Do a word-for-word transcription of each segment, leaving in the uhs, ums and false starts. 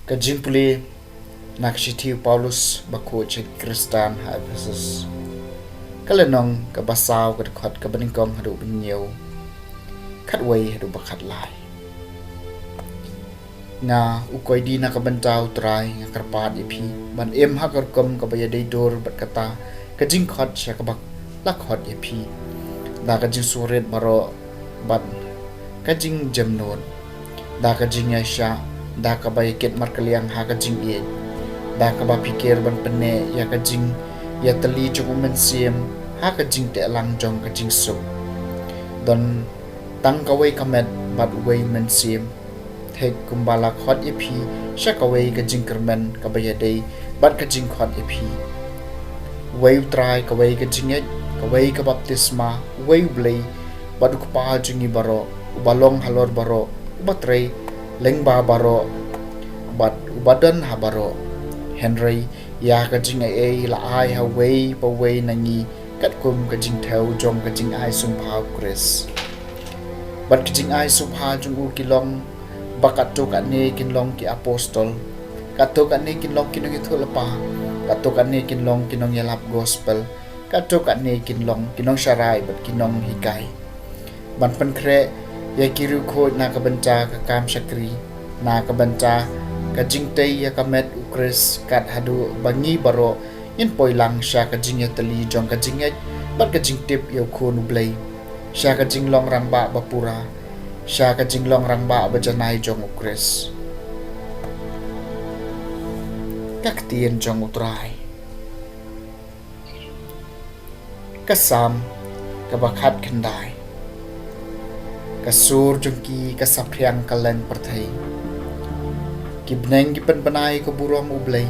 Ka jingpule na ka shithi u Paulus bakhuid sha ki Khristan ha Ephesus. Ka lynnong kaba saw, ka dkhot kaba nyngkong haduh ba hynñiew, khatwei haduh ba khatlai. Nga u koidi na ka bynta u Trai, nga kyrpad ïa phi ban im ha ka rukom kaba ïadei dur bad kata ka jingkhot sha kaba la khot ïa phi, da ka jingsngewrit baroh bad ka jingjemnud, da ka jingïaishah, da kaba ïakit markylliang ha ka jingïeit, da kaba phikir ban pynneh ïa ka jingïatylli jong u Mynsiem ha ka jingteh lang jong ka jingsuk. Don tang kawei ka met bad uwei u Mynsiem, thik kumba la khot ïa phi sha kawei ka jingkyrmen kaba ïadei bad ka jingkhot ïa phi. Uwei u Trai, kawei ka jingngeit, kawei ka baptisma, uwei u Blei bad u Kpa jong ngi baroh, uba long halor baroh, uba trei lyngba baroh bad uba don ha baroh. Hynrei ïa ka jingaiei la ai ha uwei pa uwei na ngi katkum ka jingthew jong ka jingai sngewbha u Khrist. Bad ka jingai sngewbha jong u ki long ba katto katne kin long ki apostol, katto katne kin long ki nongïathuhlypa, katto katne kin long ki nongïalap gospel, katto katne kin long ki nongsharai bad ki nonghikai, ban pynkhreh ïa ki riewkhuid na ka bynta ka kam shakri, na ka bynta ka jingtei ïa ka met u Khrist, kat haduh ba ngi baroh ngin poi lang sha ka jingïatylli jong ka jingngeit bad ka jingtip ïa u Khun u Blei, sha ka jinglong rangbah ba pura, sha ka jinglong rangbah ba janai jong u Khrist. Ka ktien jong u Trai. Ka Salm kaba khatkhyndai. Ka sur jong ki ka saphriang kylleng pyrthei. Ki bneng ki pynbna ïa ka burom u Blei,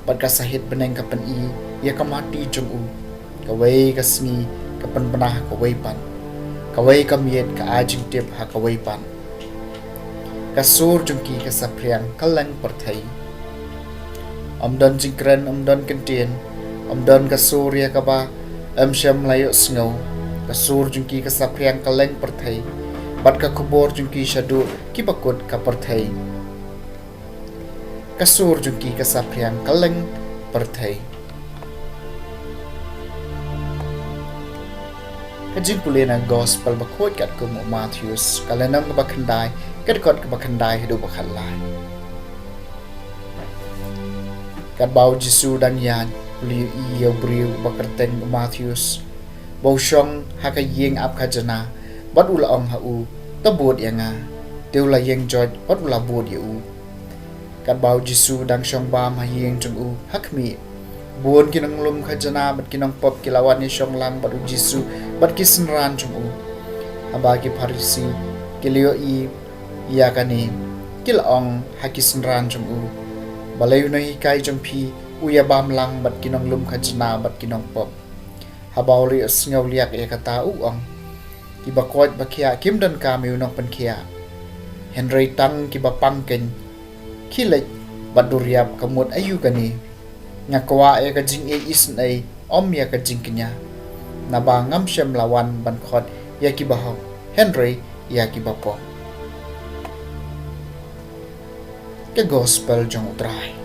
bad ka sahit bneng ka pyni ïa ka mati jong u. Kawei ka sngi ka pynbna ha kawei pat, kawei ka miet ka ai jingtip ha kawei pat. Ka sur jong ki ka saphriang kylleng pyrthei. Ym don jingkren, ym don kyntien, ym don ka sur ïa kaba ym shym la ïohsngew. Ka sur jong ki ka saphriang kylleng pyrthei, bad ka khubor jong ki shaduh kiba kut ka pyrthei. Ka sur jong ki ka saphriang kylleng pyrthei. Ka jingpule na gospel bakhuid katkum u Mathaios, ka lynnong kaba khyndai, ka dkhot kaba khyndai haduh ba khatlai. Katba u Jisu dang ïaid, u la ïohi ïa u briew uba kyrteng u Mathaios, ba u shong ha ka ïing ap khajna, bad u la ong ha u, to bud ïa nga. Te u la ïeng joit bad u la bud ïa u. Katba u Jisu dang shong bam ha ïing jong u, ha khmih, bun ki nonglum khajna bad ki nongpop ki la wan ïashong lang bad u Jisu bad ki synran jong u. Haba ki Pharisi ki la ïohi ïa kane, ki la ong ha ki synran jong u, balei u nonghikai jong phi u ïabam lang bad ki nonglum khajna bad ki nongpop? Haba u la ïohsngew liak ïa kata, u ong, kiba koit ba khiah kim donkam ïa u nongpynkhiah, hynrei tang kiba pang keiñ. Khie leit bad duriap, ka mut aïu kane? Nga kwah ïa ka jingïeit isynei, ym ïa ka jingkñia. Naba ngam shym la wan ban khot ïa kiba hok, hynrei ïa kiba pop. Ka gospel jong u Trai.